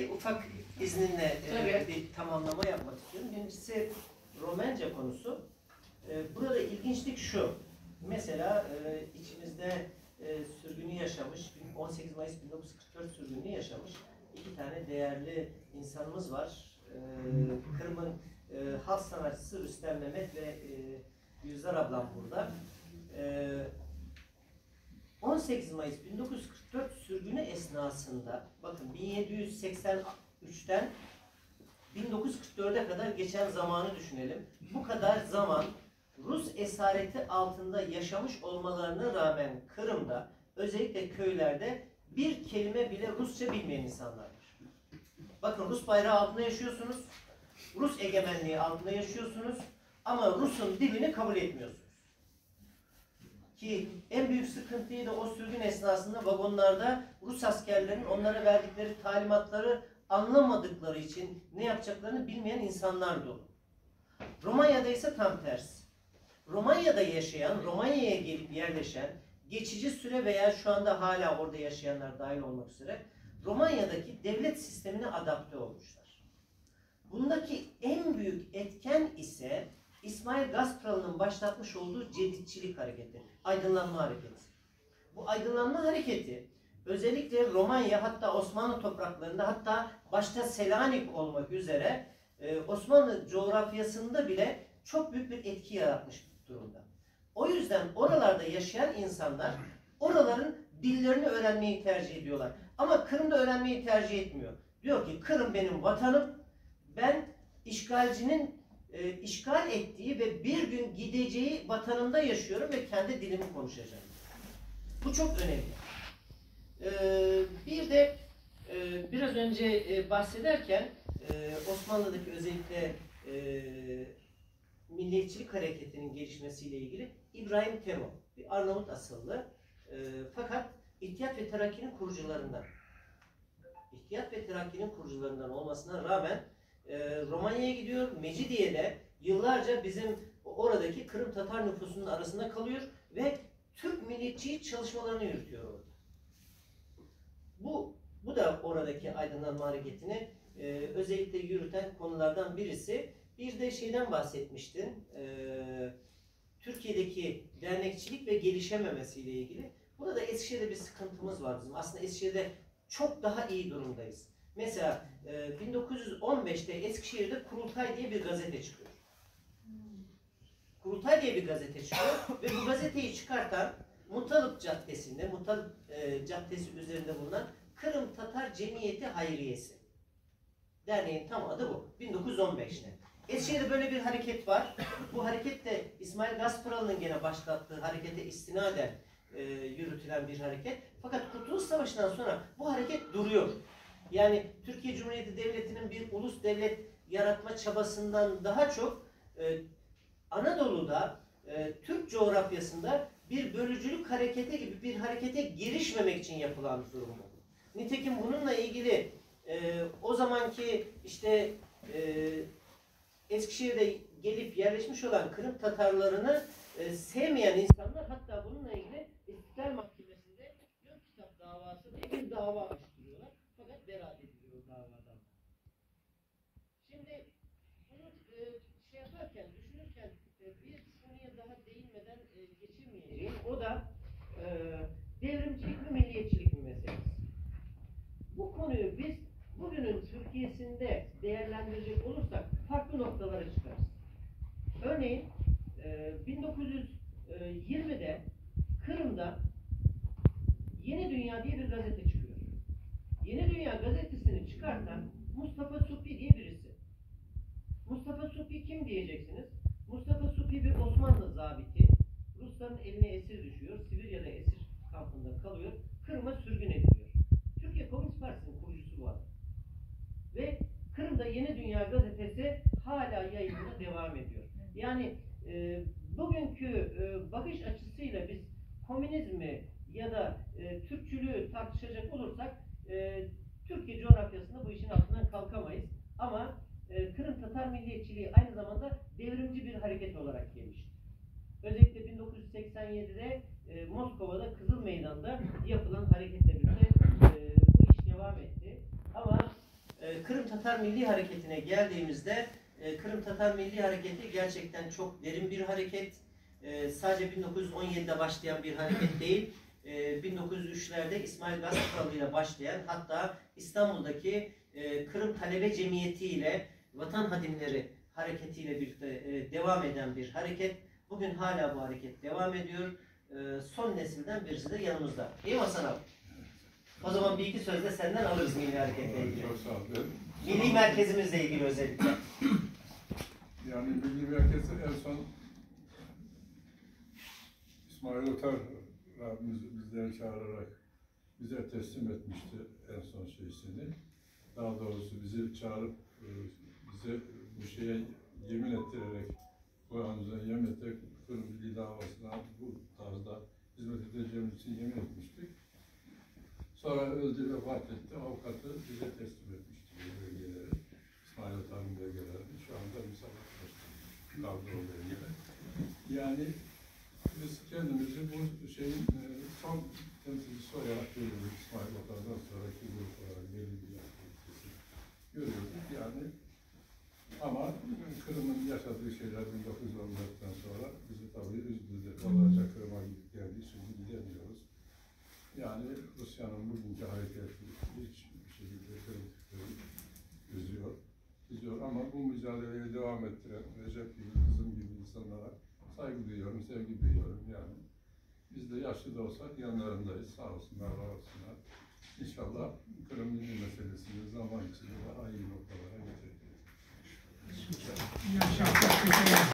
Ufaq izninle bir tamamlama yapmaq istiyorum. Birincisi Romence konusu. Burada ilginçlik şu. Mesela içimizde sürgünü yaşamış, 18 Mayıs 1944 sürgünü yaşamış iki tane değerli insanımız var. Kırım'ın halk sanatçısı Rüstem Mehmet ve Gülzar ablam burada. 18 Mayıs 1944 sürgünü esnasında, bakın 1783'ten 1944'e kadar geçen zamanı düşünelim. Bu kadar zaman Rus esareti altında yaşamış olmalarına rağmen Kırım'da, özellikle köylerde bir kelime bile Rusça bilmeyen insanlar var. Bakın Rus bayrağı altında yaşıyorsunuz, Rus egemenliği altında yaşıyorsunuz ama Rus'un dilini kabul etmiyorsunuz. Ki en büyük sıkıntıyı da o sürgün esnasında vagonlarda Rus askerlerinin onlara verdikleri talimatları anlamadıkları için ne yapacaklarını bilmeyen insanlar dolu. Romanya'da ise tam tersi. Romanya'da yaşayan, Romanya'ya gelip yerleşen, geçici süre veya şu anda hala orada yaşayanlar dahil olmak üzere Romanya'daki devlet sistemine adapte olmuşlar. Bundaki en büyük etken ise İsmail Gaspralı'nın başlatmış olduğu ceditçilik hareketi, aydınlanma hareketi. Bu aydınlanma hareketi özellikle Romanya, hatta Osmanlı topraklarında, hatta başta Selanik olmak üzere Osmanlı coğrafyasında bile çok büyük bir etki yaratmış durumda. O yüzden oralarda yaşayan insanlar oraların dillerini öğrenmeyi tercih ediyorlar. Ama Kırım'da öğrenmeyi tercih etmiyor. Diyor ki Kırım benim vatanım, ben işgalcinin işgal ettiği ve bir gün gideceği vatanımda yaşıyorum ve kendi dilimi konuşacağım. Bu çok önemli. Bir de biraz önce bahsederken Osmanlı'daki özellikle milliyetçilik hareketinin gelişmesiyle ilgili İbrahim Temo, bir Arnavut asıllı, fakat İttihat ve Terakki'nin kurucularından. İttihat ve Terakki'nin kurucularından olmasına rağmen Romanya'ya gidiyor, Mecidiye'de yıllarca bizim oradaki Kırım Tatar nüfusunun arasında kalıyor ve Türk milliyetçi çalışmalarını yürütüyor orada. Bu da oradaki aydınlanma hareketini özellikle yürüten konulardan birisi. Bir de şeyden bahsetmiştin, Türkiye'deki dernekçilik ve gelişememesiyle ilgili. Burada Eskişehir'de bir sıkıntımız var bizim. Aslında Eskişehir'de çok daha iyi durumdayız. Mesela 1915'te Eskişehir'de Kurultay diye bir gazete çıkıyor. Kurultay diye bir gazete çıkıyor ve bu gazeteyi çıkartan Mutalıp Caddesi'nde, Mutalıp Caddesi üzerinde bulunan Kırım Tatar Cemiyeti Hayriyesi. Derneğin tam adı bu. 1915'te. Eskişehir'de böyle bir hareket var. Bu hareket de İsmail Gaspıralı'nın gene başlattığı harekete istinaden yürütülen bir hareket. Fakat Kurtuluş Savaşı'ndan sonra bu hareket duruyor. Yani Türkiye Cumhuriyeti Devleti'nin bir ulus devlet yaratma çabasından daha çok Anadolu'da Türk coğrafyasında bir bölücülük hareketi gibi bir harekete girişmemek için yapılan durum bu. Nitekim bununla ilgili o zamanki işte Eskişehir'de gelip yerleşmiş olan Kırım Tatarlarını sevmeyen insanlar hatta bununla ilgili İstiklal Mahkemesi'nde Gök Kitap davası diye bir dava açtırıyorlar. Fakat beraat ediliyor davadan. Şimdi bunu şey yaparken, düşünürken bir konuya daha değinmeden geçemeyeceğim. O da devrimcilik mi, milliyetçilik mi meselesi. Bu konuyu biz bugünün Türkiye'sinde değerlendirecek olursak farklı noktalara çıkarız. Örneğin 1920'de Kırım'da Yeni Dünya diye bir gazete çıkıyor. Yeni Dünya gazetesini çıkartan Mustafa Suphi diye birisi. Mustafa Suphi kim diyeceksiniz? Mustafa Suphi bir Osmanlı zabiti. Rusların eline esir düşüyor. Sibirya'da esir kampında kalıyor. Kırım'a sürgün ediliyor. Türkiye Komünist Partisi'nin kurucusu bu adam. Ve Kırım'da Yeni Dünya gazetesi hala yayınına devam ediyor. Yani bugünkü bakış açısıyla biz komünizmi ya da Türkçülüğü tartışacak olursak Türkiye coğrafyasında bu işin altından kalkamayız. Ama Kırım Tatar milliyetçiliği aynı zamanda devrimci bir hareket olarak gelişti. Özellikle 1987'de Moskova'da Kızıl Meydan'da yapılan hareketle birlikte bu iş devam etti. Ama Kırım Tatar Milli Hareketi'ne geldiğimizde Kırım Tatar Milli Hareketi gerçekten çok derin bir hareket. Sadece 1917'de başlayan bir hareket değil. 1903'lerde İsmail Gaspıralı ile başlayan hatta İstanbul'daki Kırım Talebe Cemiyeti ile Vatan Hadimleri hareketiyle birlikte devam eden bir hareket. Bugün hala bu hareket devam ediyor. Son nesilden birisi de yanımızda. Değil mi Hasan abi? O zaman bir iki söz de senden alırız Milli Hareket'le ilgili. Çok sağ ol. Milli merkezimizle ilgili özellikle. Yani Milli Merkezi en son İsmail Otar abimiz bizleri çağırarak bize teslim etmişti en son şeysini. Daha doğrusu bizi çağırıp bize bu şeye yemin ettirerek, Kur'an'ımıza yemin ettirerek Kırım Milli Davası'na bu tarzda hizmet edeceğimiz için yemin etmiştik. Sonra öldü, vefat etti. Avukatı bize teslim etmişti bu belgeleri. İsmail Otar'ın belgelerini. Şu anda misafir kaldı o belgeler. Yani biz kendimizi bu şeyin son temsilcisi olarak görüyoruz. İsmail Otar'dan sonraki grup olarak belli bir kesim görüyorduk. Yani ama Kırım'ın yaşadığı şeyler 1914'ten sonra bizi tabii üzdü. Defalarca Kırım'a gidip geldi. Şimdi gidemiyoruz. Yani Rusya'nın bugünkü hareketi hiçbir şekilde Kırım Türkleri üzüyor. Üzüyor ama bu mücadeleyi devam ettiren Recep gibi, kızım gibi insanlara saygı duyuyorum, sevgi duyuyorum. Yani biz de yaşlı da olsak yanlarındayız. Sağ olsunlar, var olsunlar. İnşallah Kırım Milli meselesini zaman içinde daha iyi noktalara getireceğiz. İyi akşamlar.